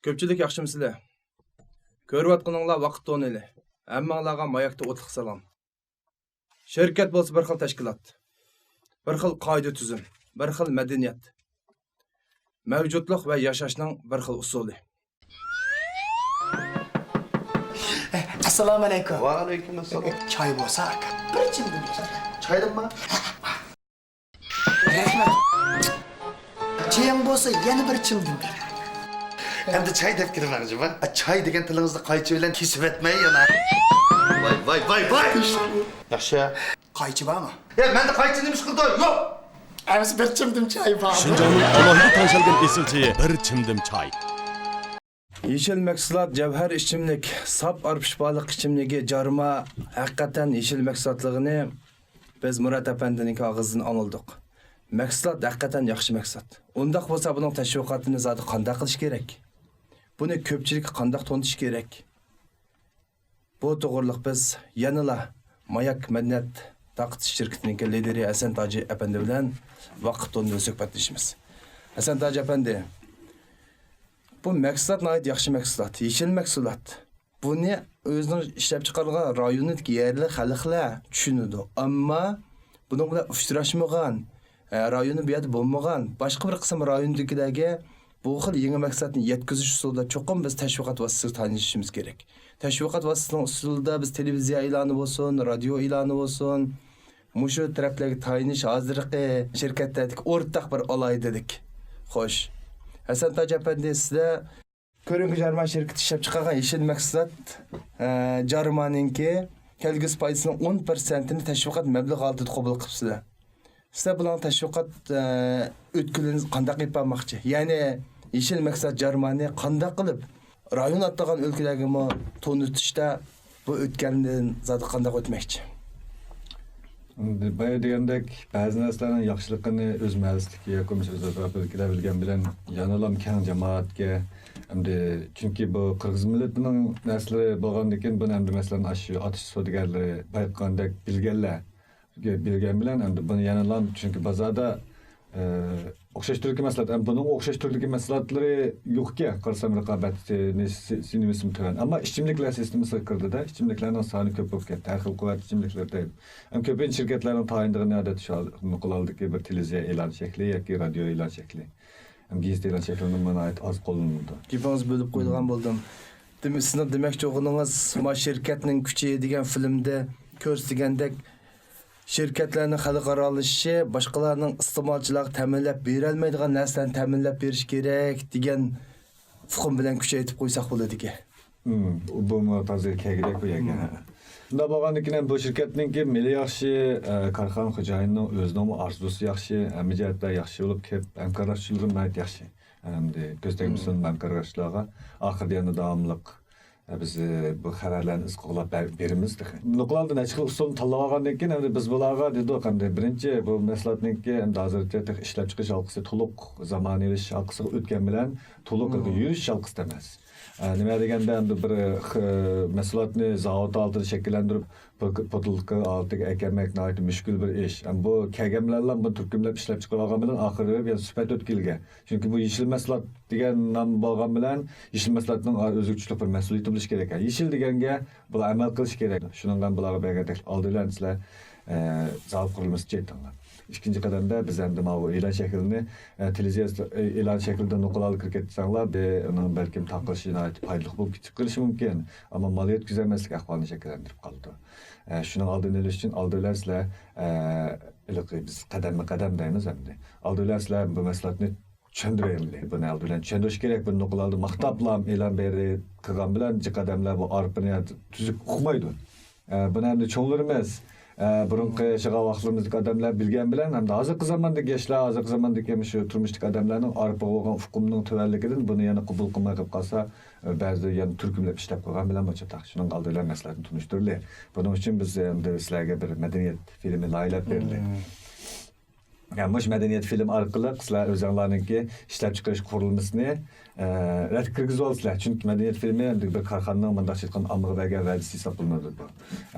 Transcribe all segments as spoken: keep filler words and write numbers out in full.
كۆپچىلىك ياخشىمۇسىلەر؟ كۆرۈۋاتقىنىڭلار ۋاقىت تونېلى. ھەممىڭلارغا ماياكتا ئوتلۇق سالام. شىركەت بولسا بىر خىل تەشكىلات، بىر خىل قائىدە-تۈزۈم، بىر خىل مەدەنىيەت، مەۋجۇتلۇق ۋە ياشاشنىڭ بىر خىل ئۇسۇلى. ئەسسالامۇ ئەلەيكۇم. ۋەئەلەيكۇم ئەسسالام. چاي بولسا، ئاكا، بىر چىمدىم بولسا. چايدىنمۇ؟ رەھمەت. چېيىڭ بولسا يەنە بىر چىمدىم بەر. ئەمدى چاي دەپ كىرمەڭ جۇما. چاي دېگەن تىلىڭىزنى قايچا بىلەن كېسىۋەتمەي يەنە. ۋاي، ۋاي، ۋاي، ۋاي. ياخشى. قايچا بارمۇ؟ ئە، مەندە قايچا نېمە ئىش قىلىدۇ؟ يوق. ئەمىسە بىر چىمدىم چاي بار. شىنجاڭنىڭ ئالاھىدە تەڭشەلگەن ئېسىل چېيى، بىر چىمدىم چاي. يېشىل مەھسۇلات، جەۋھەر ئىچىملىك، ساپ ئارپا شىپالىق ئىچىملىكى جارما، ھەقىقەتەن يېشىل مەھسۇلاتلىقىنى بىز مۇرات ئەپەندىنىڭكى ئاغزىدىن ئاڭلىدۇق. مەھسۇلات ھەقىقەتەن ياخشى مەھسۇلات. ئۇنداق بولسا بۇنىڭ تەشۋىقاتىنى زادى قانداق قىلىش كېرەك؟ بۇنى كۆپچىلىككە قانداق تونۇتۇش كېرەك؟ بۇ توغرىلىق بىز يەنىلا ماياك مەدەنىيەت تارقىتىش شىركىتىنىڭكى لىدىرى ھەسەن تاجى ئەپەندى بىلەن ۋاقىت تونېلىدا سۆھبەتلىشىمىز. ھەسەن تاجى ئەپەندى، بۇ مەھسۇلات ناھايىتى ياخشى مەھسۇلات، يېشىل مەھسۇلات. بۇنى ئۆزىنىڭ ئىشلەپچىقارغان رايونىدىكى يەرلىك خەلقلەر چۈشىنىدۇ. ئەمما بۇنىڭ بىلەن ئۇچراشمىغان، ئە، رايونى بۇ يەردە بولمىغان، باشقا بىر قىسىم رايوندىكىلەرگە بۇ خىل يېڭى مەھسۇلاتنى يەتكۈزۈش ئۇسۇلىدا چوقۇم بىز تەشۋىقات ۋاسىتىسىگە تايىنىشىمىز كېرەك. تەشۋىقات ۋاسىتىسىنىڭ ئۇسۇلىدا بىز تېلېۋىزىيە ئېلانى بولسۇن، رادىيو ئېلانى بولسۇن، مۇشۇ تەرەپلەرگە تايىنىش ھازىرقى شىركەتلەردىكى ئورتاق بىر ئالاھىدىلىك. خوش. ھەسەن تاج ئەپەندى، سىلەر كۆرۈڭگۈ جارما شىركىتى ئىشلەپچىقارغان يېشىل مەھسۇلات، ئە، جارمانىڭكى كەلگۈسى پايدىسىنىڭ ئون پىرسەنتىنى تەشۋىقات مەبلىغى ھالىتىدە قوبۇل قىپسىلەر. سىلەر بۇلارنىڭ تەشۋىقات، ئە، ئۆتكىلىنى قانداق ئېلىپ بارماقچى؟ يەنى يېشىل مەھسۇلات جارمانى قانداق قىلىپ رايون ئاتالغان ئۆلكىلەرگىمۇ تونۇتۇشتا بۇ ئۆتكەلدىن زادى قانداق ئۆتمەكچى؟ ئەمدى بايا دېگەندەك، بەزى نەرسىلەرنىڭ ياخشىلىقىنى ئۆز مەھەللىسىدىكى ياكى بولمىسا ئۆز ئەتراپىدىكىلەر بىلگەن بىلەن يەنىلام كەڭ جامائەتكە، ئەمدى، چۈنكى بۇ قىرغىز مىللىتىنىڭ نەرسىلىرى بولغاندىكىن، بۇنى ئەمدى، مەسىلەن، ئاشۇ ئاتۇش سودىگەرلىرى بايقىغاندەك بىلگەنلەر، بىلگەن بىلەن ئەمدى بۇنى يەنىلام، چۈنكى بازاردا، ئە، ئوخشاش تۈردىكى مەھسۇلات، ئەمما بۇنىڭ ئوخشاش تۈردىكى مەھسۇلاتلىرى يوقكەن، قارىسام رىقابەتنى سى-، سى-، سىنىمىسىمۇ تۆۋەن. ئەمما ئىچىملىكلەر سىستېمىسىغا كىردىدە، ئىچىملىكلەرنىڭ سانى كۆپ بولۇپ كەتتى، ھەر خىل قۇۋۋەت ئىچىملىكلىرى دەيدۇ. ئەمما كۆپىنچە شىركەتلەرنىڭ تايىنىدىغىنى ئادەتتە شۇ نوقۇل ھالدىكى بىر تېلېۋىزىيە ئېلان شەكلى ياكى رادىيو ئېلان شەكلى. ھەم گېزىت ئېلان شەكلىنىمۇ ناھايىتى ئاز قوللىنىلىدۇ. گېپىڭىزنى بۆلۈپ قويىدىغان بولدۇم. دېمەك، سىزنىڭ دېمەكچى بولغىنىڭىز، ما شىركەتنىڭ كۈچى دېگەن فىلىمدە كۆرسىتىلگەندەك، شىركەتلەرنىڭ خەلقئارالىشىشى، باشقىلارنىڭ ئىستېمالچىلارغا تەمىنلەپ بېرەلمەيدىغان نەرسىلەرنى تەمىنلەپ بېرىش كېرەك دېگەن ئۇقۇم بىلەن كۈچەيتىپ قويساق بولىدىكەن. مم، بۇمۇ تازا كەلگۈدەك بۇ يەرگە. مم. شۇنداق بولغاندىكىن ھەم بۇ شىركەتنىڭكى مېلى ياخشى، ئە، كارخانا خوجايىنىنىڭ ئۆزىنىڭمۇ ئارزۇسى ياخشى، ھەممە جەھەتتە ياخشى بولۇپ كېلىپ، ھەمكارلاشچىلىرى ناھايىتى ياخشى. ئەمدى كۆز تەگمىسۇن مم. ھەمكارلاشچىلارغا. ئاخىرىدا يەنە داۋاملىق، ئە، بىز، ئە، بۇ خەۋەرلەرنى ئىز قوغلاپ بەر-، بېرىمىز تېخى. نوقۇل ھالدا نەچچە خىل ئۇسۇلنى تاللىۋالغاندىن كېيىن، ئەمدى بىز بۇلارغا دېدۇق، ئەمدى بىرىنچى بۇ مەھسۇلاتنىڭكى ئەمدى ھازىرچە تېخى ئىشلەپچىقىرىش ھالقىسى تولۇق، زامانىۋىلىشىش ھالقىسىغا ئۆتكەن بىلەن تولۇق مم. يۈرۈش ھالقىسىدا ئەمەس. ئە، نېمە دېگەندە، ئەمدى بىر، خ-، مەھسۇلاتنى زاۋۇت ھالىتىدە شەكىللەندۈرۈپ، بۇ ك-، پوتۇلكا ھالىتىگە ئەكەلمەك ناھايىتى مۈشكۈل بىر ئىش. ئەمما بۇ كەلگەن بىلەنلا بۇنى تۈركۈملەپ ئىشلەپچىقىرىۋالغان بىلەن ئاخىرى بېرىپ يەنە سۈپەت ئۆتكىلىگەن. چۈنكى بۇ يېشىل مەھسۇلات دېگەن نام بولغان بىلەن يېشىل مەھسۇلاتنىڭ ئا-، ئۆزىگە تۇتۇشلۇق بىر مەسئۇلىيىتى بولۇشى كېرەك. يېشىل دېگەنگە بۇلار ئەمەل قىلىشى كېرەك. شۇنىڭغا بۇلارغا بەرگەندەك ئالدى بىلەن سىلەر، ئە، زاۋۇت قۇرۇلمىسىنى چېتىڭلار. ئىككىنچى قەدەمدە بىز ئەمدى ماۋۇ ئېلان شەكلىنى، ئە، تېلېۋىزىيە ئېلان شەكلىدە نوقۇل ھالدا كىرىپ كەتسەڭلار، بۇ، ئۇنىڭ بەلكىم تارقىلىشى ناھايىتى پايدىلىق بولۇپ كېتىپ قېلىشى مۇمكىن. ئەمما مال يەتكۈزەلمەسلىك ئەھۋالىنى شەكىللەندۈرۈپ قالىدۇ. ئە، شۇنىڭ ئالدىنى ئېلىش ئۈچۈن ئالدى بىلەن سىلەر، ئە، ھېلىقى بىز قەدەممۇ قەدەم دەيمىز ئەمدى. ئالدى بىلەن سىلەر بۇ مەھسۇلاتنى چۈشەندۈرەيلى. بۇنى ئالدى بىلەن چۈشەندۈرۈش كېرەك. بۇنى نوقۇل ھالدا ماختاپلا ئېلان بېرى قىلغان بىلەن جىق ئادەملەر بۇ ئارپىنى تۈزۈك ئۇقمايدۇ. ئە، بۇنى ئەمدى چوڭلىرىمىز، ئە، بۇرۇنقى ياشىغان ۋاقىتلىرىمىزدىكى ئادەملەر بىلگەن بىلەن، ھەمدە ھازىرقى زاماندىكى ياشلار، ھازىرقى زاماندىكى مۇشۇ تۇرمۇشتىكى ئادەملەرنىڭ ئارپىغا بولغان ئۇقۇمنىڭ تۆۋەنلىكىدىن بۇنى يەنە قوبۇل قىلماي قېلىپ قالسا، ئە، بەزىلەر يەنە تۈركۈملەپ ئىشلەپ قويغان بىلەن بۇ چاتاق. شۇنىڭ ئالدى بىلەن مەسلىھەتنى تونۇشتۇرىلى. بۇنىڭ ئۈچۈن بىز ئەمدى سىلەرگە بىر مەدەنىيەت فىلىمى لايىھەلەپ بېرىلى. يا، مۇشۇ مەدەنىيەت فىلىم ئارقىلىق سىلەر ئۆزۈڭلارنىڭكى ئىشلەپچىقىرىش قۇرۇلمىسىنى، ئە، رەتكە كىرگۈزۈۋالىسىلەر. چۈنكى مەدەنىيەت فىلىمى ئەمدى بىر كارخانىنىڭ مۇنداقچە ئېيتقاندا ئاممىغا بەرگەن ۋەدىسى ھېسابلىنىدۇ بۇ.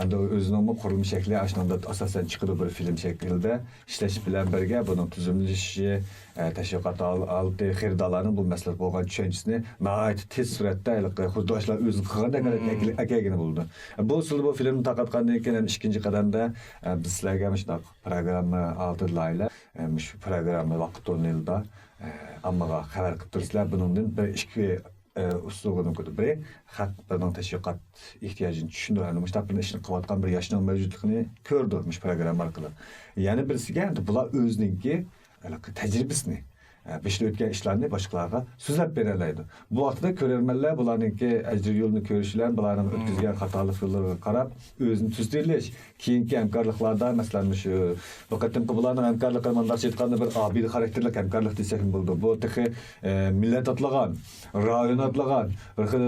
ئەمدى ئۆزىنىڭمۇ قۇرۇلما شەكلى ئاشۇنىڭدا ئاساسەن چىقىدۇ بىر فىلىم شەكلىدە. ئىشلەش بىلەن بىرگە بۇنىڭ تۈزۈملىشىشى، ئە، تەشۋىقات ھال-، ھالىتى، خېرىدارلارنىڭ بۇ مەسىلىدە بولغان چۈشەنچىسىنى ناھايىتى تېز سۈرئەتتە ھېلىقى خۇددى ئاشۇلار ئۆزىنى قىلغاندەك ھالەتكە ئەكىلى-، ئەكەلگىلى بولىدۇ. بۇ ئۇسۇلدا بۇ فىلىمنى تارقاتقاندىن كېيىن ھەم ئىككىنچى قەدەمدە، ئە، بىز سىلەرگە مۇشۇنداق پروگرامما ئالدى لايىھەلەر، ئە، مۇشۇ پروگرامما ۋاقىت تونېلىدا، ئە، ئاممىغا خەۋەر قىلىپ تۇرىسىلەر. بۇنىڭدىن بىر ئىككى، ئە، ئۇسۇلغا مۇمكىن. بىرى، خەلق بىزنىڭ تەشۋىقات ئېھتىياجىنى چۈشىنىدۇ. ئەمدى مۇشۇنداق بىر ئىشنى قىلىۋاتقان بىر ياشنىڭ مەۋجۇتلۇقىنى كۆرىدۇ مۇشۇ پروگرامما ئارقىلىق. يەنە بىرسىگە، ئەمدى بۇلار ئۆزىنىڭكى ھېلىقى تەجرىبىسىنى، ئە، بېشىدا ئۆتكەن ئىشلارنى باشقىلارغا سۆزلەپ بېرەلەيدۇ. بۇ ۋاقىتتا كۆرەرمەنلەر بۇلارنىڭكى ئەجرى يولىنى كۆرۈش بىلەن بۇلارنىڭ ئۆتكۈزگەن خاتالىق يوللىرىغا قاراپ ئۆزىنى تۈزىتىۋېلىش، كېيىنكى ھەمكارلىقلاردا، مەسىلەن، مۇشۇ بۇ قېتىمقى بۇلارنىڭ ھەمكارلىقى مۇنداقچە ئېيتقاندا بىر ئابىدە خاراكتېرلىك ھەمكارلىق دېسەكمۇ بولىدۇ. بۇ تېخى، ئە، مىللەت ئاتلىغان، رايون ئاتلىغان، بىر خىل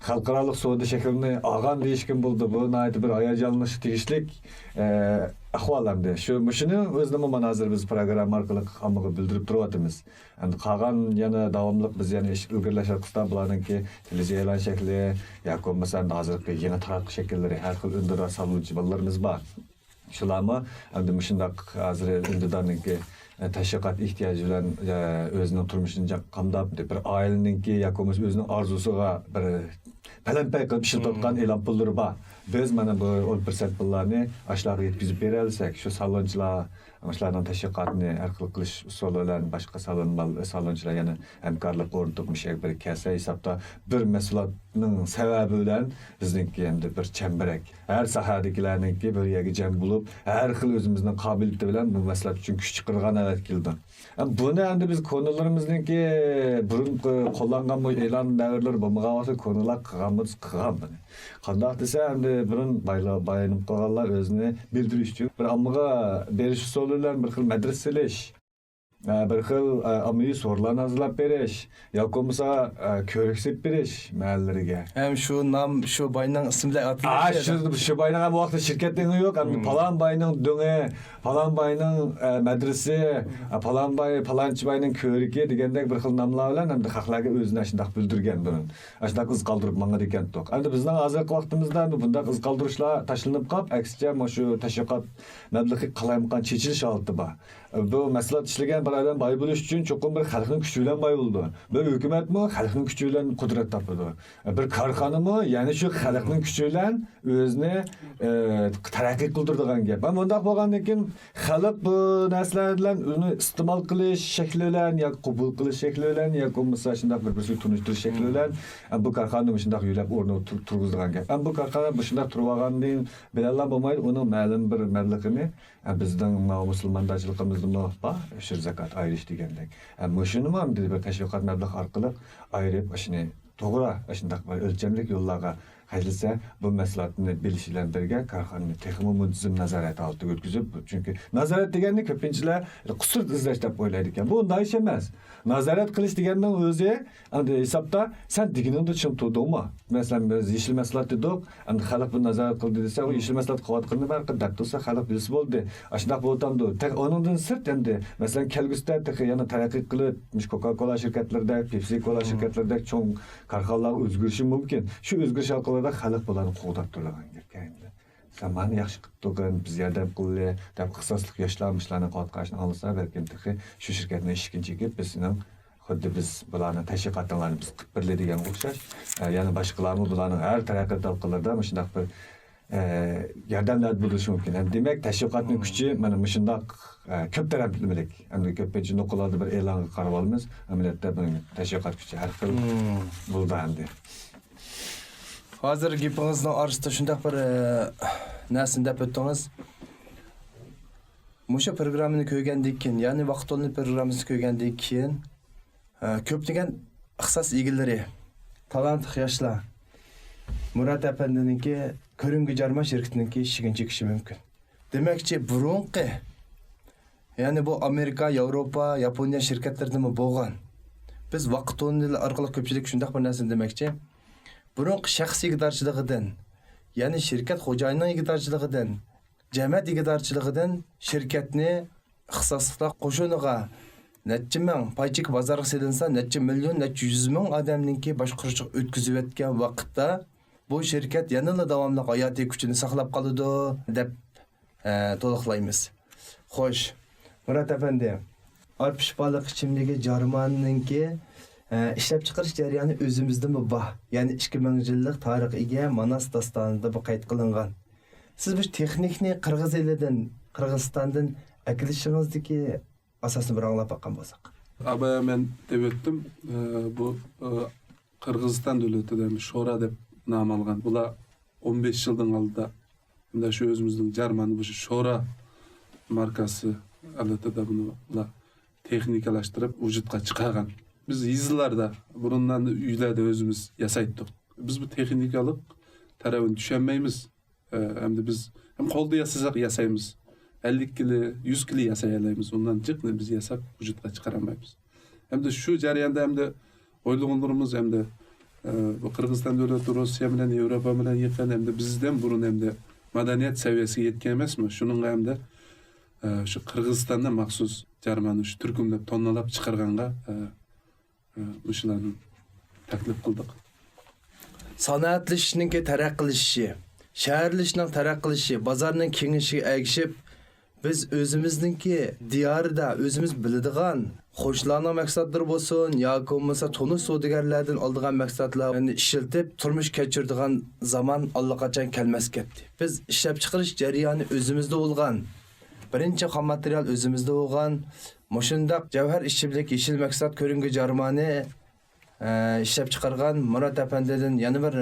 خەلقئارالىق سودا شەكلىنى ئالغان دېيىشكىمۇ بولىدۇ. بۇ ناھايىتى بىر ھاياجانلىنىشقا تېگىشلىك، ئە، ئەھۋال ئەمدى. شۇ، مۇشۇنى ئۆزىنىمۇ مانا ھازىر بىز پروگرامما ئارقىلىق ئاممىغا بىلدۈرۈپ تۇرۇۋاتىمىز. ئەمدى قالغان يەنە داۋاملىق بىز يەنە ئىش ئىلگىرىلەش ئارقىسىدا بۇلارنىڭكى تېلېۋىزىيەلەن شەكلى ياكى بولمىسا ھازىرقى يېڭى تاراتقۇ شەكىللىرى، ھەر خىل ئۈندىدار سالغۇچى بالىلىرىمىز بار. شۇلارمۇ ئەمدى مۇشۇنداق ھازىر ئۈندىدارنىڭكى، ئە، تەشۋىقات ئېھتىياجى بىلەن، ئە، ئۆزىنىڭ تۇرمۇشىنى جا-، قامداپ، بىر ئائىلىنىڭكى ياكى بولمىسا ئۆزىنىڭ ئارزۇسىغا بىر پەلەمپەي قىلىپ ئىشلىتىۋاتقان ئېلان پۇللىرى بار. بىز مانا بۇ ئون پىرسەنت پۇللارنى ئاشۇلارغا يەتكۈزۈپ بېرەلىسەك، شۇ سالونچىلار، شۇلارنىڭ تەشۋىقاتىنى ھەر خىل قىلىش ئۇسۇلى بىلەن باشقا سالون-، سالونچىلار يەنە ھەمكارلىق ئورنىتىپ، مۇشۇ يەرگە بىر كەلسە ھېسابتا بىر مەھسۇلاتنىڭ سەۋەبى بىلەن بىزنىڭكى ئەمدى بىر چەمبىرەك، ھەر ساھەدىكىلەرنىڭكى بىر يەرگە جەم بولۇپ، ھەر خىل ئۆزىمىزنىڭ قابىلىيىتى بىلەن بۇ مەھسۇلات ئۈچۈن كۈچ چىقىرغان ھالەتكە كېلىدۇ. بۇنى ئەمدى بىز كونىلىرىمىزنىڭكى بۇرۇنقى قوللانغان بۇ ئېلان دەۋرلىرى بولمىغان ۋاقىتتا كونىلار قىلغان بولسا قىلغان بۇنى. قانداق دېسە، ئەمدى بۇرۇن بايلا-، بايىنىپ قالغانلار ئۆزىنى بىلدۈرۈش ئۈچۈن بىر ئاممىغا بېرىش ئۇسۇلى بىلەن بىر خىل مەدرىسە سېلىش، ئە، بىر خىل، ئە، ئاممىۋى سورۇنلارنى ھازىرلاپ بېرىش ياكى بولمىسا، ئە، كۆۋرۈك سېلىپ بېرىش مەھەللىلىرىگە. ھەم شۇ نام، شۇ باينىڭ ئىسمى بىلەن ئا، ئاتىلىش. شۇ، شۇ باينىڭ ھەم ۋاقتىدا شىركەتنىڭ يوق، ئەمدى پالان باينىڭ دۆڭى، پالان باينىڭ، ئە، مەدرىسى، ئە، پالان باي، پالانچى باينىڭ كۆۋرۈكى دېگەندەك بىر خىل ناملار بىلەن ئەمدى خەقلەرگە ئۆزىنى ئاشۇنداق بىلدۈرگەن بۇرۇن. ئاشۇنداق ئىز قالدۇرۇپ ماڭىدىكەنتۇق. ئەمدى بىزنىڭ ھازىرقى ۋاقتىمىزدا ئەمدى بۇنداق ئىز قالدۇرۇشلار تاشلىنىپ قاپ، ئەكسىچە، مۇشۇ تەشۋىقات مەبلىغى قالايمىقان چېچىلىش ھالىتى بار. بۇ مەھسۇلات ئىشلىگەن بىر ئادەم باي بولۇش ئۈچۈن چوقۇم بىر خەلقنىڭ كۈچى بىلەن باي بولىدۇ. بىر ھۆكۈمەتمۇ خەلقنىڭ كۈچى بىلەن قۇدرەت تاپىدۇ. بىر كارخانىمۇ يەنە شۇ خەلقنىڭ كۈچى بىلەن ئۆزىنى، ئە، تەرەققىي قىلدۇرىدىغان گەپ. ھەم بۇنداق بولغاندىن كېيىن خەلق بۇ نەرسىلەر بىلەن ئۇنى ئىستېمال قىلىش شەكلى بىلەن ياكى قوبۇل قىلىش شەكلى بىلەن ياكى بولمىسا شۇنداق بىر بىرسىگە تونۇشتۇرۇش شەكلى بىلەن، ئە، بۇ كارخانىنى مۇشۇنداق يۆلەپ ئورنىغا تۇر-، تۇرغۇزىدىغان گەپ. ئەمما بۇ كارخانا مۇشۇنداق تۇرۇۋالغاندىن بىلەنلا بولمايدۇ، ئۇنىڭ مەلۇم بىر مەبلىغىنى، ئە، بىزنىڭ ماۋۇ مۇسۇلماندارچىلىقىمىزدىمۇ بار، ئۆشۈر زاكات ئايرىش دېگەندەك. ئە، مۇشۇنىمۇ ئەمدى بىر تەشۋىقات مەبلىغى ئارقىلىق ئايرىپ، ئاشۇنى توغرا، ئاشۇنداق بىر ئۆلچەملىك يوللارغا خەجلىسە، بۇ مەھسۇلاتنى بىلىش بىلەن بىرگە كارخانىنى تېخىمۇ مۇنتىزىم نازارەت ھالىتىگە ئۆتكۈزۈپ، چۈنكى نازارەت دېگەننى كۆپىنچىلەر قۇسۇر ئىزدەش دەپ ئويلايدىكەن. بۇ ئۇنداق ئىش ئەمەس. نازارەت قىلىش دېگەننىڭ ئۆزى، ئەمدى ھېسابتا سەن دېگىنىڭدە چىڭ تۇردۇڭمۇ؟ مەسىلەن، بىز يېشىل مەھسۇلات دېدۇق، ئەمدى خەلق بۇنى نازارەت قىلدى دېسە، ئۇ يېشىل مەھسۇلات قىلىۋاتقىنىنى بىر دەپ تۇرسا، خەلق بىلسە بولدى. ئاشۇنداق بولۇۋاتامدۇ؟ تېخى ئۇنىڭدىن سىرت، ئەمدى، مەسىلەن، كەلگۈسىدە تېخى يەنە تەرەققىي قىلىپ، مۇشۇ كوكا كولا شىركەتلىرىدەك، پېپسى كولا شىركەتلىرىدەك چوڭ كارخانىلارغا ئۆزگىرىشى مۇمكىن. شۇ ئۆزگىرىش ھالقىلىرىدا خەلق بۇلارنى قوغداپ تۇرىدىغان گەپ كەينىدە. سەن مانى ياخشى قىپتۇقەن، بىز ياردەم قىلدى دەپ ئىختىساسلىق ياشلار مۇشۇلارنى قىلىۋاتقان ئىشنى ئاڭلىسا، بەلكىم تېخى شۇ شىركەتنىڭ ئىشىكىنى چېكىپ، بىز سېنىڭ خۇددى بىز بۇلارنىڭ تەشۋىقاتىڭلارنى بىز قىلىپ بېرىلى دېگەنگە ئوخشاش، ئە، يەنە باشقىلارمۇ بۇلارنىڭ ھەر تەرەققىيات ھالقىلىرىدا مۇشۇنداق بىر، ئە، ياردەملەردە بولۇشى مۇمكىن. ئەمدى دېمەك، تەشۋىقاتنىڭ كۈچى مانا مۇشۇنداق، ئە، كۆپ تەرەپلىمىلىك. ئەمدى كۆپىنچە نوقۇلاردا بىر ئېلانغا قارىۋالىمىز. ئەمەلىيەتتە بۇنىڭ تەشۋىقات كۈچى ھەر خىل بولىدۇ ئەمدى. ھازىر گېپىڭىزنىڭ ئارىسىدا شۇنداق بىر، ئە، نەرسىنى دەپ ئۆتتىڭىز. مۇشۇ پروگراممىنى كۆرگەندىن كېيىن، يەنى ۋاقىت تونېلى پروگراممىسىنى كۆرگەندىن كېيىن، ئە، كۆپلىگەن ئىختىساس ئىگىلىرى، تالانتلىق ياشلار مۇرات ئەپەندىنىڭكى كۆرۈمگە جارىماس شىركىتىنىڭكى ئىشىكىنى چېكىشى مۇمكىن. دېمەكچى، بۇرۇنقى، يەنى بۇ ئامېرىكا، ياۋروپا، ياپونىيە شىركەتلىرىدىمۇ بولغان. بىز ۋاقىت تونېلى ئارقىلىق كۆپچىلىككە شۇنداق بىر نەرسىنى دېمەكچى. بۇرۇنقى شەخس ئىگىدارچىلىقىدىن، يەنى شىركەت خوجايىنىنىڭ ئىگىدارچىلىقىدىن، جەمەت ئىگىدارچىلىقىدىن شىركەتنى ئىختىساسلىقلار قوشۇنىغا نەچچە مىڭ پاي چېكى بازارغا سېلىنسا، نەچچە مىليون، نەچچە يۈز مىڭ ئادەمنىڭكى باشقۇرۇشىغا ئۆتكۈزۈۋەتكەن ۋاقىتتا، بۇ شىركەت يەنىلا داۋاملىق ھاياتىي كۈچىنى ساقلاپ قالىدۇ، دەپ، ئە، تولۇقلايمىز. خوش، مۇرات ئەپەندى، ئارپا شىپالىق ئىچىملىكى جارمانىنىڭكى، ئە، ئىشلەپچىقىرىش جەريانى ئۆزىمىزدىمۇ بار. يەنى ئىككى مىڭ يىللىق تارىخقا ئىگە ماناس داستانىدا بۇ قەيت قىلىنغان. سىز بۇ تېخنىكنى قىرغىز ئېلىدىن، قىرغىزىستاندىن ئەكېلىشىڭىزدىكى ئاساسنى بىر ئاڭلاپ باققان بولساق. ئابايا مەن دەپ ئۆتتۈم. ئە، بۇ، ئە، قىرغىزىستان دۆلىتىدە شورا دەپ نام ئالغان. بۇلار ئون بەش يىلدىن ئالدىدا مۇنداق شۇ ئۆزىمىزنىڭ جارمانى، بۇ شورا ماركىسى ھالىتىدە بۇنى بۇلار تېخنىكىلاشتۇرۇپ ۋۇجۇدقا چىقارغان. بىز يېزىلاردا بۇرۇنلارنى ئۆيلەردە ئۆزىمىز ياسايتتۇق. بىز بۇ تېخنىكىلىق تەرەپىنى چۈشەنمەيمىز. ئە، ئەمدى بىز ھەم قولدا ياسىساق ياسايمىز. ئەللىك كىلو، يۈز كىلو ياسايالايمىز. ئۇندىن جىقنى بىز ياساپ ۋۇجۇدقا چىقىرالمايمىز. ئەمدى شۇ جەرياندا ئەمدى ئويلىغانلىرىمىز ئەمدى، ئە، بۇ قىرغىزىستان دۆلىتى روسىيە بىلەن، ياۋروپا بىلەن يېقىن، ئەمدى بىزدىن بۇرۇن ئەمدى مەدەنىيەت سەۋىيەسىگە يەتكەن ئەمەسمۇ؟ شۇنىڭغا ئەمدى، ئە، شۇ قىرغىزىستاندا مەخسۇس جارمانى شۇ تۈركۈملەپ، توننىلاپ چىقارغانغا، ئە، ئە، مۇشۇلارنى تەكلىپ قىلدۇق. سانائەتلىشىشنىڭكى تەرەققىي قىلىشى، شەھەرلىشىشنىڭ تەرەققىي قىلىشى، بازارنىڭ كېڭىيىشىگە ئەگىشىپ، بىز ئۆزىمىزنىڭكى دىيارىدا ئۆزىمىز بىلىدىغان، قوشنىلارنىڭ مەھسۇلاتلىرى بولسۇن ياكى بولمىسا تونۇش سودىگەرلەردىن ئالىدىغان مەھسۇلاتلارنى ئىشلىتىپ تۇرمۇشقا كەچۈرىدىغان زامان ئاللىقاچان كەلمەس كەتتى. بىز ئىشلەپچىقىرىش جەريانى ئۆزىمىزدە بولغان، بىرىنچى خام ماتېرىيال ئۆزىمىزدە بولغان، مۇشۇنداق جەۋھەر ئىچىملىك يېشىل مەھسۇلات كۆرۈنگۈ جارمانى، ئە، ئىشلەپچىقارغان مۇرات ئەپەندىدىن يەنە بىر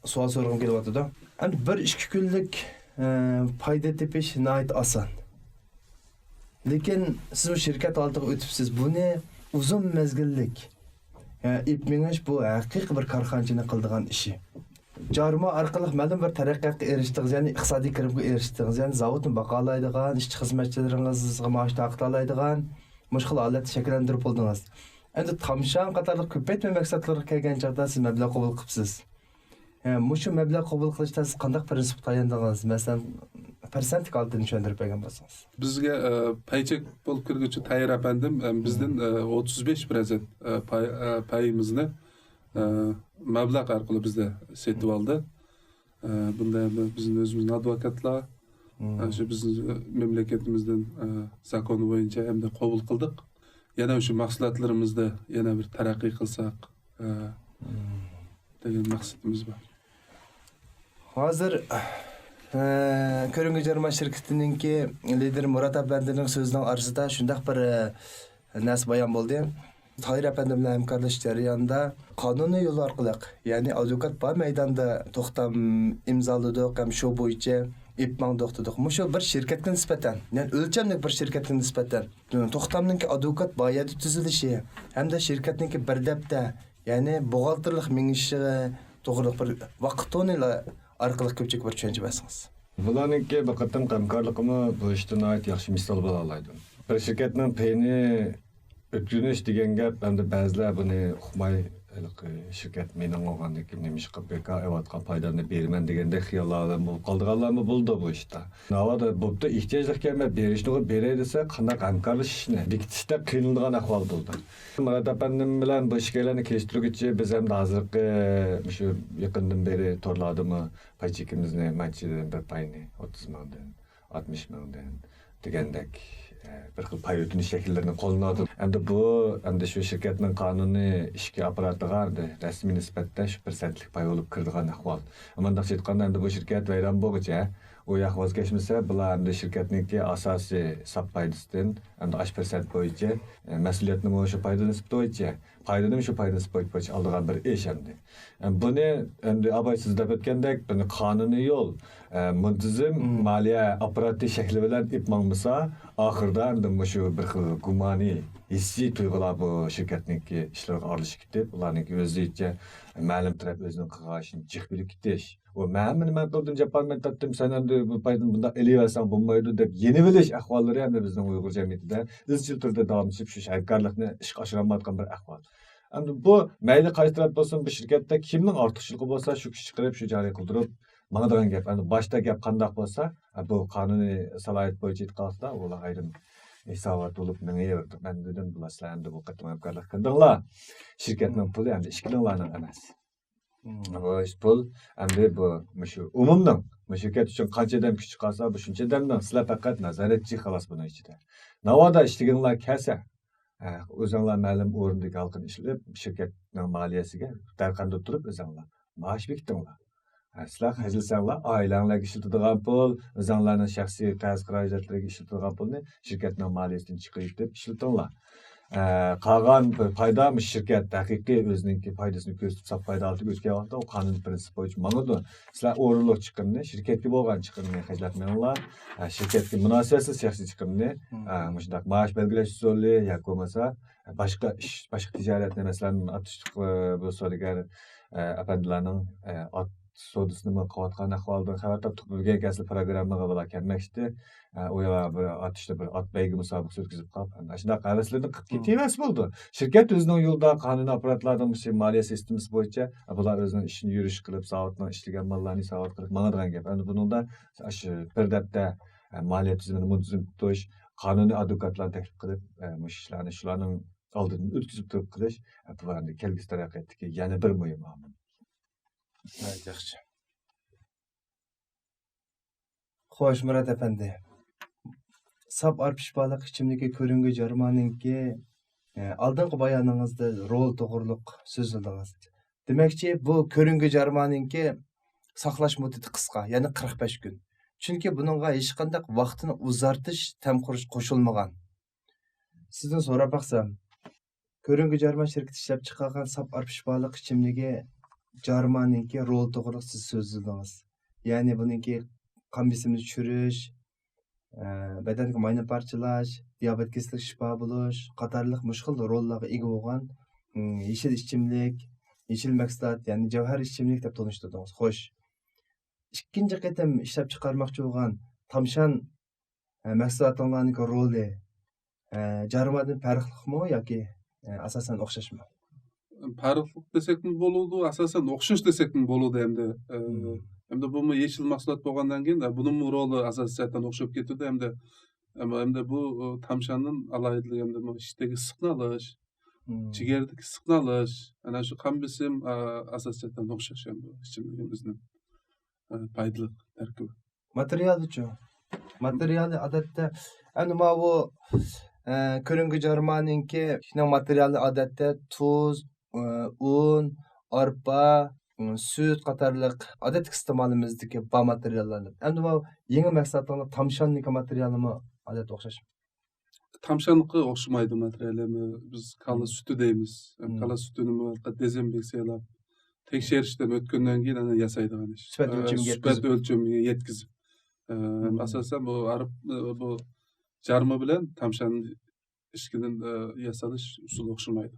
سوئال سورىغۇم كېلىۋاتىدۇ. ئەمدى بىر ئىككى كۈنلۈك، ئە، پايدا تېپىش ناھايىتى ئاسان. لېكىن سىز بۇ شىركەت ھالىتىگە ئۆتۈپسىز. بۇنى ئۇزۇن مەزگىللىك، ئە، ئېلىپ مېڭىش بۇ ھەقىقىي بىر كارخانىچىنىڭ قىلىدىغان ئىشى. جارما ئارقىلىق مەلۇم بىر تەرەققىياتقا ئېرىشتىڭىز، يەنى ئىقتىسادىي كىرىمگە ئېرىشتىڭىز، يەنى زاۋۇتنى باقالايدىغان، ئىشچى-خىزمەتچىلىرىڭىزغا مائاش تارقىتالايدىغان مۇشۇ خىل ھالەتنى شەكىللەندۈرۈپ بولدىڭىز. ئەمدى تامشان قاتارلىق كۆپەيتمە مەھسۇلاتلىرىغا كەلگەن چاغدا سىز مەبلەغ قوبۇل قىپسىز. ھە، مۇشۇ مەبلەغ قوبۇل قىلىشتا سىز قانداق پىرىنسىپقا تاياندىڭىز؟ مەسىلەن، پىرسەنتلىك ھالىتىنى چۈشەندۈرۈپ بەرگەن بولسىڭىز. بىزگە، ئە، پاي چېك بولۇپ كىرگۈچى تاھىر ئەپەندىم، ئە، بىزدىن، ئە، ئوتتۇز بەش پىرسەنت، ئە، پاي، ئە، پايىمىزنى، ئە، مەبلەغ ئارقىلىق بىزدە سېتىۋالدى. ئە، بۇندا بىزنىڭ ئۆزىمىزنىڭ ئادۋوكاتلار، ئە، شۇ بىزنىڭ مەملىكىتىمىزدىن، ئە، زاكون بويىچە ئەمدى قوبۇل قىلدۇق. يەنە شۇ مەھسۇلاتلىرىمىزدا يەنە بىر تەرەققىي قىلساق، ئە، دېگەن مەقسىتىمىز بار. ھازىر، ئە، كۆرۈنگۈ جارما شىركىتىنىڭكى لىدىرى مۇرات ئەپەندىنىڭ سۆزىنىڭ ئارىسىدا شۇنداق بىر، ئە، نەرسە بايان بولدى. تاھىر ئەپەندى بىلەن ھەمكارلىشىش جەريانىدا قانۇنىي يول ئارقىلىق، يەنى ئادۋوكات بار مەيداندا توختام ئىمزالىدۇق ھەم شۇ بويىچە ئېلىپ ماڭدۇق دېدۇق. مۇشۇ بىر شىركەتكە نىسبەتەن، يەنى ئۆلچەملىك بىر شىركەتكە نىسبەتەن توختامنىڭكى ئادۋوكات بار يەردە تۈزۈلۈشى ھەمدە شىركەتنىڭكى بىر دەپتەر، يەنى بوغالتىرلىق مېڭىشى توغرىلىق بىر ۋاقىت تونېلى ئارقىلىق كۆپچىلىككە بىر چۈشەنچە بەرسىڭىز. بۇلارنىڭكى بىر قېتىمقى ھەمكارلىقىمۇ بۇ ئىشتا ناھايىتى ياخشى مىسال بولالايدۇ. بىر شىركەتنىڭ پېيىنى ئۆتكۈزۈش دېگەن گەپ، ئەمدى بەزىلەر بۇنى ئۇقماي، ھېلىقى شىركەت مېنىڭ بولغاندىن كېيىن نېمىشقا بىكار ئېلىۋاتقان پايدامنى بېرىمەن دېگەندەك خىياللار بىلەن بولۇپ قالىدىغانلارمۇ بولىدۇ بۇ ئىشتا. ناۋادا بوپتۇ، ئېھتىياجلىق ئىكەن، مەن بېرىشنىغۇ بېرەي دېسە، قانداق ھەمكارلىشىشنى بېكىتىشتەك قىينىلىدىغان ئەھۋال بولدى. مۇرات ئەپەندىم بىلەن بۇ ئىككىيلەننى كېلىشتۈرگۈچى بىز ئەمدى ھازىرقى مۇشۇ يېقىندىن بېرى تورلاردىمۇ پاي چېكىمىزنى، مانچىدىن بىر پاينى، ئوتتۇز مىڭدىن، ئاتمىش مىڭدىن دېگەندەك، ئە، بىر خىل پاي ئۆتۈنۈش شەكىللىرىنى قوللىنىۋاتىدۇ. ئەمدى بۇ، ئەمدى شۇ شىركەتنىڭ قانۇنىي ئىچكى ئاپپاراتىغا ئەمدى رەسمىي نىسبەتتە شۇ پىرسەنتلىك پاي بولۇپ كىرىدىغان ئەھۋال. مۇنداقچە ئېيتقاندا، ئەمدى بۇ شىركەت ۋەيران بولغۇچە، ئۇ ياق ۋاز كەچمىسە، بۇلار ئەمدى شىركەتنىڭكى ئاساسىي ساپ پايدىسىدىن ئەمدى ئاشۇ پىرسەنت بويىچە، ئە، مەسئۇلىيەتنىمۇ شۇ پايدا نىسبىتى بويىچە، پايدىنىمۇ شۇ پايدا نىسبىتى بويىچە ئالىدىغان بىر ئىش ئەمدى. ئە، بۇنى ئەمدى ئاباي سىز دەپ ئۆتكەندەك، بۇنى قانۇنىي يول، ئە، مۇنتىزىم مالىيە ئاپپاراتى شەكلى بىلەن ئېلىپ ماڭمىسا، ئاخىرىدا ئەمدى مۇشۇ بىر خىل گۇمانىي، ھېسسىي تۇيغۇلار بۇ شىركەتنىڭكى ئىشلىرىغا ئارىلىشىپ كېتىپ، ئۇلارنىڭكى ئۆزىچە مەلۇم تەرەپ ئۆزىنىڭ قىلغان ئىشىنى جىق بىلىپ كېتىش. ئۇ، مەن ھەممىنى مەن قىلدىم، جاپا مەن تارتتىم، سەن ئەمدى بۇ پايدىنى بۇنداق ئېلىۋەرسەڭ بولمايدۇ، دەپ يېنىۋېلىش ئەھۋاللىرى ھەمدە بىزنىڭ ئۇيغۇر جەمئىيىتىدە ئىزچىل تۈردە داۋاملىشىپ، شۇ ھەمكارلىقنى ئىشقا ئاشۇرالمايۋاتقان بىر ئەھۋال. ئەمدى بۇ مەيلى قايسى تەرەپ بولسۇن، بۇ شىركەتتە كىمنىڭ ئارتۇقچىلىقى بولسا، شۇ كىشى چىقىرىپ، شۇ جارى قىلدۇرۇپ ماڭىدىغان گەپ. ئەمدى باشتا گەپ قانداق بولسا، بۇ قانۇنىي سالاھىيەت بويىچە ئېيتقاندا، ئۇلار ئايرىم ھېسابات بولۇپ مېڭىۋېرىدۇ. مەن دېدىم، بۇلار سىلەر ئەمدى بۇ قېتىم ھەمكارلىق قىلدىڭلار. شىركەتنىڭ پۇلى ئەمدى ئىككىلىڭلارنىڭ ئەمەس. بۇ ئىش پۇل ئەمدى بۇ، مۇشۇ ئومۇمنىڭ، مۇشۇ شىركەت ئۈچۈن قانچە ئادەم كۈچ چىقارسا، بۇ شۇنچە ئادەمنىڭ، سىلەر پەقەت نازارەتچى خالاس بۇنىڭ ئىچىدە. ناۋادا ئىشلىگىنىڭلار كەلسە، ئە، ئۆزۈڭلار مەلۇم ئورۇندىكى ھالقىنى ئىشلىتىپ، شىركەتنىڭ مالىيەسىگە دەرقەندە تۇرۇپ ئۆزۈڭلار مائاش بېكىتىڭلار. ئە، سىلەر خەجلىسەڭلار، ئائىلەڭلەرگە ئىشلىتىدىغان پۇل، ئۆزۈڭلارنىڭ شەخسىي قەرز خىراجەتلىرىگە ئىشلىتىدىغان پۇلنى شىركەتنىڭ مالىيەسىدىن چىقىرىۋېتىپ ئىشلىتىڭلار. ئە، قالغان بىر پايدا مۇشۇ شىركەت ھەقىقىي ئۆزىنىڭكى پايدىسىنى كۆرسىتىپ، ساپ پايدا ھالىتىگە ئۆتكەن ۋاقىتتا ئۇ قانۇن پىرىنسىپى بويىچە ماڭىدۇ. سىلەر ئورۇنلۇق چىقىمنى، شىركەتكە بولغان چىقىمنى خەجلەتمەڭلار. ئە، شىركەتكە مۇناسىۋەتسىز شەخسىي چىقىمنى، ئە، مۇشۇنداق مائاش بەلگىلەش ئۇسۇلى ياكى بولمىسا باشقا ئىش، باشقا تىجارەتنى، مەسىلەن، ئاتۇشلۇق، ئە، بۇ سودىگەر، ئە، ئەپەندىلەرنىڭ، ئە، ئات سودىسىنىمۇ قىلىۋاتقان ئەھۋالدىن خەۋەر تاپتۇق. بۈگۈن كەلسە پروگراممىغا بۇلار كەلمەكچىدى. ئە، ئۇ يەر بىر ئاتۇشتا بىر ئات بەيگە مۇسابىقىسى ئۆتكۈزۈپ قاپ، ئەمدى ئاشۇنداق ھەۋەسلىرىنى قىلىپ كېتىۋەرسە بولىدۇ. شىركەت ئۆزىنىڭ يولىدا، قانۇنىي ئاپپاراتلارنىڭ مۇشۇ مالىيە سىستېمىسى بويىچە، ئە، بۇلار ئۆزىنىڭ ئىشىنى يۈرۈش قىلىپ، زاۋۇتنىڭ ئىشلىگەن ماللارنى زاۋۇت قىلىپ ماڭىدىغان گەپ. ئەمدى بۇنىڭدا ئاشۇ بىر دەپتە، ئە، مالىيە تۈزۈمىنى مۇنتىزىم تۇتۇش، قانۇنىي ئادۋوكاتلارنى تەكلىپ قىلىپ، ئە، مۇشۇ ئىشلارنى شۇلارنىڭ ئالدىدىن ئۆتكۈزۈپ تۇرۇپ قىلىش، ئە، بۇ ئەمدى كەلگۈسى تەرەققىياتتىكى يەنە بىر مۇھىم ئامىل. ھە، ياخشى. خوش، مۇرات ئەپەندى. ساپ ئارپا شىپالىق ئىچىملىكى كۆرۈڭگۈ جارمانىڭكى، ئە، ئالدىنقى بايانىڭىزدا رول توغرۇلۇق سۆزلىدىڭىز. دېمەكچى، بۇ كۆرۈڭگۈ جارمانىڭكى ساقلاش مۇددىتى قىسقا، يەنى قىرىق بەش كۈن. چۈنكى بۇنىڭغا ھېچقانداق ۋاقىتنى ئۇزارتىش تەمخۇرۇش قوشۇلمىغان. سىزدىن سوراپ باقسام، كۆرۈڭگۈ جارما شىركىتى ئىشلەپچىقارغان ساپ ئارپا شىپالىق ئىچىملىكى جارمانىڭكى رولى توغرىلىق سىز سۆزلىدىڭىز. يەنى بۇنىڭكى قان بېسىمىنى چۈشۈرۈش، ئە، بەدەنگە ماينى پارچىلاش، دىيابېت كېسىلىگە شىپا بولۇش قاتارلىق مۇشۇ خىل روللارغا ئىگە بولغان، ئىم، يېشىل ئىچىملىك، يېشىل مەھسۇلات، يەنى جەۋھەر ئىچىملىك دەپ تونۇشتۇردىڭىز. خوش. ئىككىنچى قېتىم ئىشلەپچىقارماقچى بولغان تامشان، ئە، مەھسۇلاتىڭلارنىڭكى رولى، ئە، جارمادىن پەرقلىقمۇ ياكى، ئە، ئاساسەن ئوخشاشمۇ؟ پەرقلىق دېسەكمۇ بولىدۇ، ئاساسەن ئوخشاش دېسەكمۇ بولىدۇ ئەمدى. ئە، ئەمدى بۇمۇ يېشىل مەھسۇلات بولغاندىن كېيىن، ئە، بۇنىڭمۇ رولى ئاساسىي جەھەتتىن ئوخشاپ كېتىدۇ ئەمدى. ئەمما ئەمدى بۇ، ئە، تامشاننىڭ ئالاھىدىلىكى ئەمدى بۇ ئىچتىكى ئىسسىقنى ئېلىش، جىگەردىكى ئىسسىقنى ئېلىش، ئەنە شۇ قان بېسىم، ئە، ئاساسىي جەھەتتىن ئوخشاش ئەمدى ئىچىملىكىمىزنىڭ، ئە، پايدىلىق تەركىبى. ماتېرىيالىچۇ؟ ماتېرىيالى ئادەتتە، ئەنە ماۋۇ، ئە، كۆرۈڭگۈ جارمانىڭكى ئىشنىڭ ماتېرىيالى ئادەتتە تۇز، ئە، ئۇن، ئارپا، ئە، سۈت قاتارلىق ئادەتتىكى ئىستېمالىمىزدىكى بار ماتېرىياللارنى. ئەمدى ماۋۇ يېڭى مەھسۇلاتلارنىڭ تامشاننىڭكى ماتېرىيالىمۇ ئادەتتە ئوخشاشمۇ؟ تامشاننىڭكى ئوخشىمايدۇ ماتېرىيالى. بىز كالا سۈتى دەيمىز. كالا سۈتىنىمۇ دېزىنفېكسىيەلاپ، تەكشۈرۈشتىن ئۆتكەندىن كېيىن ئاندىن ياسايدىغان ئىش. سۈپەت ئە، ئۆلچىمىگە سۈپەت يەتكۈزۈپ. ئۆلچىمىگە يەتكۈزۈپ. ئە، ئاساسەن بۇ ئارپ-، بۇ جارما بىلەن تامشان ئىككىدىن، ئە، ياسىلىش ئۇسۇلى ئوخشىمايدۇ.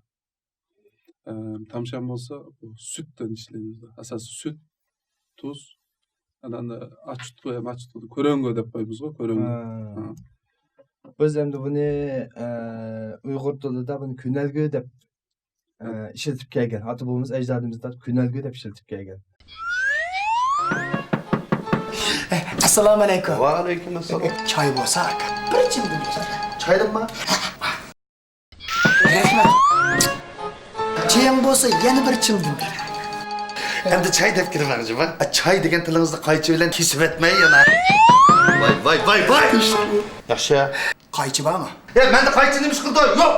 ئە، تامشان بولسا بۇ سۈتتىن ئىشلەيمىز. ئاساسىي سۈت، تۇز، ئاندىن ئاچۇتقۇ ھەم ئاچۇتقۇ، كۆرۈڭگۈ دەپ قويىمىزغۇ، كۆرۈڭگۈ. ھە. ھە. بىز ئەمدى بۇنى، ئە، ئۇيغۇر تىلىدا بۇنى كۈنەلگۈ دەپ ئىشلىتىپ كەلگەن. ئاتا بوۋىمىز، ئەجدادىمىز كۈنەلگۈ دەپ ئىشلىتىپ كەلگەن. ئەسسالامۇ ئەلەيكۇم. ۋەئەلەيكۇم ئەسسالام. چاي بولسا، ئاكا، بىر چىمدىم چاي. چايدىنمۇ؟ رەھمەت. چېيىڭ بولسا، يەنە بىر چىمدىم بېرە. ئەمدى چاي دەپ كىرمەڭ، جۇما. چاي دېگەن تىلىڭىزنى قايچى بىلەن كېسىۋەتمەي يەنە. ۋاي، ۋاي، ۋاي، ۋاي. ياخشى. قايچى بارمۇ؟ ئە، مەندە قايچى نېمە ئىش قىلىدۇ؟ يوق.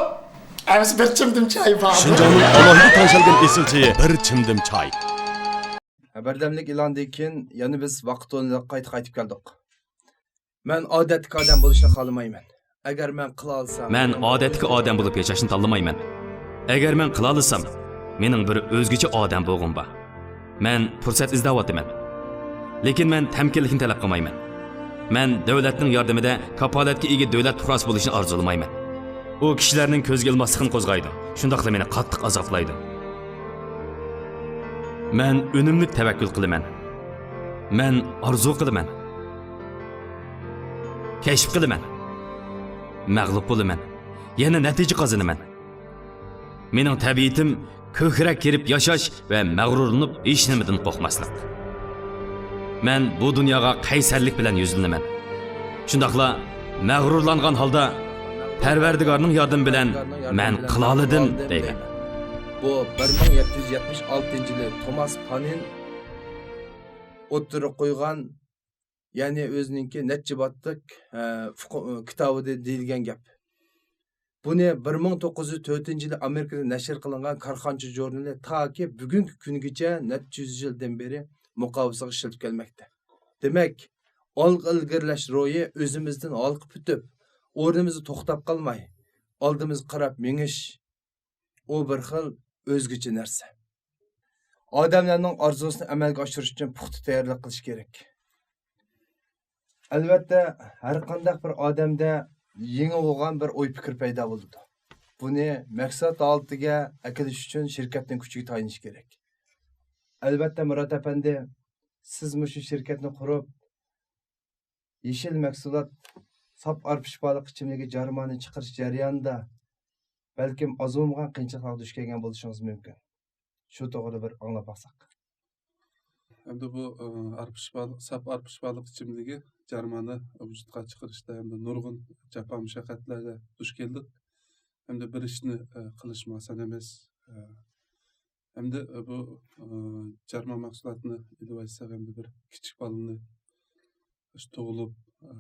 ئەمىسە بىر چىمدىم چاي بار. شىنجاڭنىڭ ئالاھىدە تەڭشەلگەن ئېسىل چېيى بىر چىمدىم چاي. بىردەملىك ئېلاندىن كېيىن يەنە بىز ۋاقىت ئورنىدا قايتا قايتىپ كەلدۇق. مەن ئادەتتىكى ئادەم بولۇشنى خالىمايمەن. ئەگەر مەن قىلالىسام، مەن ئادەتتىكى ئادەم بولۇپ ياشاشنى تاللىمايمەن. ئەگەر مەن قىلالىسام، مېنىڭ بىر ئۆزگىچە ئادەم بولغۇم بار. مەن پۇرسەت ئىزدەۋاتىمەن. لېكىن مەن تەمكىنلىكنى تەلەپ قىلمايمەن. مەن دۆلەتنىڭ ياردىمىدە كاپالەتكە ئىگە دۆلەت پۇقراسى بولۇشنى ئارزۇلىمايمەن. ئۇ كىشىلەرنىڭ كۆزگە ئىلماسلىقىنى قوزغايدۇ، شۇنداقلا مېنى قاتتىق ئازابلايدۇ. مەن ئۈنۈملۈك تەۋەككۈل قىلىمەن. مەن ئارزۇ قىلىمەن. كەشىپ قىلىمەن. مەغلۇپ بولىمەن. يەنە نەتىجە قازىنىمەن. مېنىڭ تەبىئىتىم كۆكرەك كېرىپ ياشاش ۋە مەغرۇرلىنىپ ھېچنېمىدىن قورقماسلىق. مەن بۇ دۇنياغا قەيسەرلىك بىلەن يۈزلىنىمەن. شۇنداقلا مەغرۇرلانغان ھالدا پەرۋەردىگارنىڭ ياردىمى بىلەن مەن قىلالىدىم دەيمەن. بۇ بىر مىڭ يەتتە يۈز يەتمىش ئالتىنچى يىلى توماس پانىن ئوتتۇرىغا قويغان، يەنى ئۆزىنىڭكى نەچچە باتلىق، ئە، فۇق-، كىتابىدا دېيىلگەن گەپ. بۇنى بىر مىڭ توققۇز يۈز تۆتىنچى يىلى ئامېرىكىدا نەشر قىلىنغان كارخانىچى ژۇرنىلى تاكى بۈگۈنكى كۈنگىچە نەچچە يۈز يىلدىن بېرى مۇقاۋىسىغا ئىشلىتىپ كەلمەكتە. دېمەك، ئالغا ئىلگىرىلەش روھى ئۆزىمىزدىن ھالقىپ ئۆتۈپ، ئورنىمىزدا توختاپ قالماي، ئالدىمىزغا قاراپ مېڭىش، ئۇ بىر خىل ئۆزگىچە نەرسە. ئادەملەرنىڭ ئارزۇسىنى ئەمەلگە ئاشۇرۇش ئۈچۈن پۇختا تەييارلىق قىلىش كېرەك. ئەلۋەتتە، ھەر قانداق بىر ئادەمدە يېڭى بولغان بىر ئوي پىكىر پەيدا بولىدۇ. بۇنى مەھسۇلات ھالىتىگە ئەكېلىش ئۈچۈن شىركەتنىڭ كۈچىگە تايىنىش كېرەك. ئەلۋەتتە، مۇرات ئەپەندى، سىز مۇشۇ شىركەتنى قۇرۇپ، يېشىل مەھسۇلات، ساپ ئارپا شىپالىق ئىچىملىكى جارمانى چىقىرىش جەريانىدا بەلكىم ئاز بولمىغان قىيىنچىلىقلارغا دۇچ كەلگەن بولۇشىڭىز مۇمكىن. شۇ توغرىدا بىر ئاڭلاپ باقساق. ئەمدى بۇ، ئە، ئارپا شىپالىق، ساپ ئارپا شىپالىق ئىچىملىكى جارمانى ۋۇجۇدقا چىقىرىشتا ئەمدى نۇرغۇن جاپا مۇشەققەتلەرگە دۇچ كەلدۇق. ئەمدى بىر ئىشنى، ئە، قىلىشمۇ ئاسان ئەمەس. ئە، ئەمدى، ئە، بۇ، ئە، جارما مەھسۇلاتنى ئېلىۋالساق، ئەمدى بىر كىچىك بالىنى ئاشۇ تۇغۇلۇپ، ئە،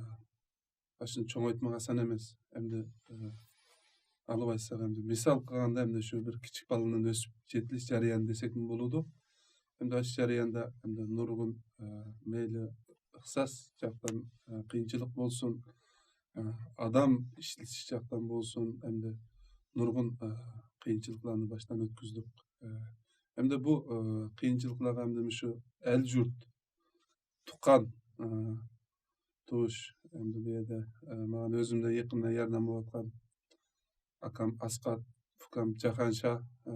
ئاشۇنى چوڭايتماق ئاسان ئەمەس. ئەمدى، ئە، ئالىۋالساق، ئەمدى مىسال قىلغاندا، ئەمدى شۇ بىر كىچىك بالىنى ئۆسۈپ يېتىلىش جەريانى دېسەكمۇ بولىدۇ. ئەمدى ئاشۇ جەرياندا ئەمدى نۇرغۇن، ئە، مەيلى ئىقتىساس جەھەتتىن، ئە، قىيىنچىلىق بولسۇن، ئە، ئادەم ئىشلىتىش جەھەتتىن بولسۇن، ئەمدى نۇرغۇن، ئە، قىيىنچىلىقلارنى باشتىن ئۆتكۈزدۇق. ئە، ئەمدى بۇ، ئە، قىيىنچىلىقلارغا ئەمدى مۇشۇ ئەل-يۇرت، تۇغقان، ئە، تۇرۇش، ئەمدى بۇ يەردە، ئە، ماڭا ئۆزۈمدىن يېقىندىن ياردەم بولۇۋاتقان ئاكام ئاسقات، ئۇكام جاھانشاھ، ئە،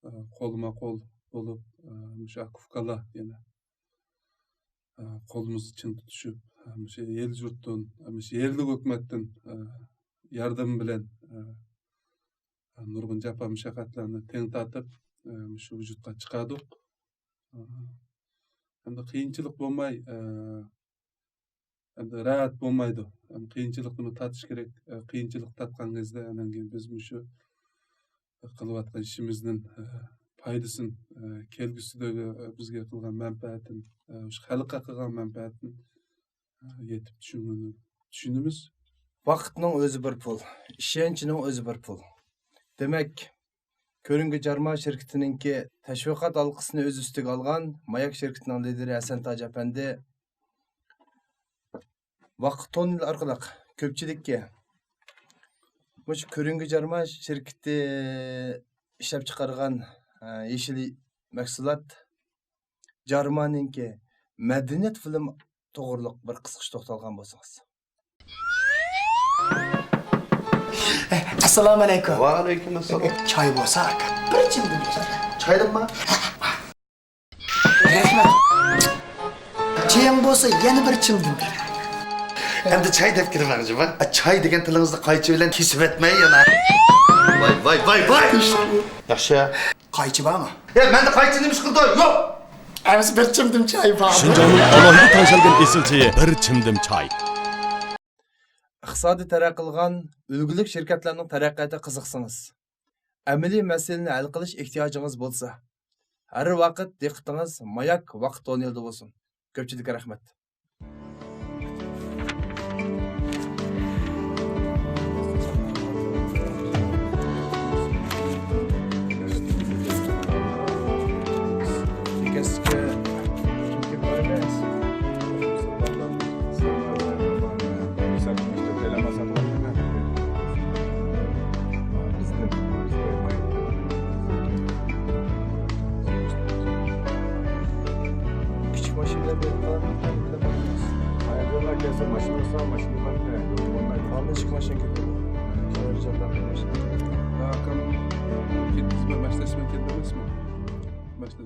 ئە، قولما قول بولۇپ، ئە، مۇشۇ ئاكا ئۇكىلار يەنە، ئە، قولىمىزنى چىڭ تۇتۇشۇپ، ئە، مۇشۇ يەر يۇرتتىن، ئە، مۇشۇ يەرلىك ھۆكۈمەتتىن، ئە، ياردىمى بىلەن، ئە، نۇرغۇن جاپا مۇشەققەتلەرنى تەڭ تارتىپ، ئە، مۇشۇ ۋۇجۇدقا چىقاردۇق. ئە، ئەمدى قىيىنچىلىق بولماي، ئە، ئەمدى راھەت بولمايدۇ. ئەمدى قىيىنچىلىقنىمۇ تارتىش كېرەك. ئە، قىيىنچىلىق تارتقان كېزىدە، ئاندىن كېيىن بىز مۇشۇ قىلىۋاتقان ئىشىمىزنىڭ، ئە، پايدىسىنى، ئە، كەلگۈسىدە، ئە، بىزگە قىلغان مەنپەئەتىنى، ئە، شۇ خەلققە قىلغان مەنپەئەتىنى، ئە، يېتىپ چۈشۈنگىنى، چۈشىنىمىز. ۋاقىتنىڭ ئۆزى بىر پۇل، ئىشەنچنىڭ ئۆزى بىر پۇل. دېمەك، كۆرۈنگۈ جارما شىركىتىنىڭكى تەشۋىقات ھالقىسىنى ئۆز ئۈستىگە ئالغان ماياك شىركىتىنىڭ لىدىرى ھەسەن تاج ئەپەندى ۋاقىت تونېلى ئارقىلىق كۆپچىلىككە مۇشۇ كۆرۈنگۈ جارما شىركىتى ئىشلەپچىقارغان، ئە، يېشىل مەھسۇلات جارمانىڭكى مەدەنىيەت فىلىم توغرۇلۇق بىر قىسقىچە توختالغان بولسىڭىز. ئەسسالامۇ ئەلەيكۇم. ۋەئەلەيكۇم ئەسسالام. چاي بولسا، ئاكا، بىر چىمدىم. چايلىقما؟ رەھمەت. چېيىڭ بولسا، يەنە بىر چىمدىم. ئەمدى چاي دەپ كىرمەڭچى، ۋاي. چاي دېگەن تىلىڭىزنى قايچى بىلەن كېسىۋەتمەي يەنە. ۋاي، ۋاي، ۋاي، ۋاي. ياخشى. قايچى بارمۇ؟ ئە، مەندە قايچى نېمە ئىش قىلىدۇ؟ يوق! ئەمىسە بىر چىمدىم چاي بار. شىنجاڭنىڭ ئالاھىدە تەڭشەلگەن ئېسىل چېيى، بىر چىمدىم چاي. ئىقتىسادىي تەرەققىي قىلغان ئۈلگىلىك شىركەتلەرنىڭ تەرەققىياتىغا قىزىقسىڭىز، ئەمەلىي مەسىلىنى ھەل قىلىش ئېھتىياجىڭىز بولسا، ھەر ۋاقىت دىققىتىڭىز ماياك ۋاقىت تونېلىدا بولسۇن. كۆپچىلىككە رەھمەت. كىچىك ماشىنا ھاياجانلار كەلسە ماشىنا ئالسا، ماشىنا بار. ئالدىن ئىككى ماشىنا كېتىدۇ. ھاياجانلار ماشىنا. ئاكام كەتتىڭىزمۇ؟ ماشىنا ئىسمى كەتتى ئەمەسمۇ؟ ماشىنا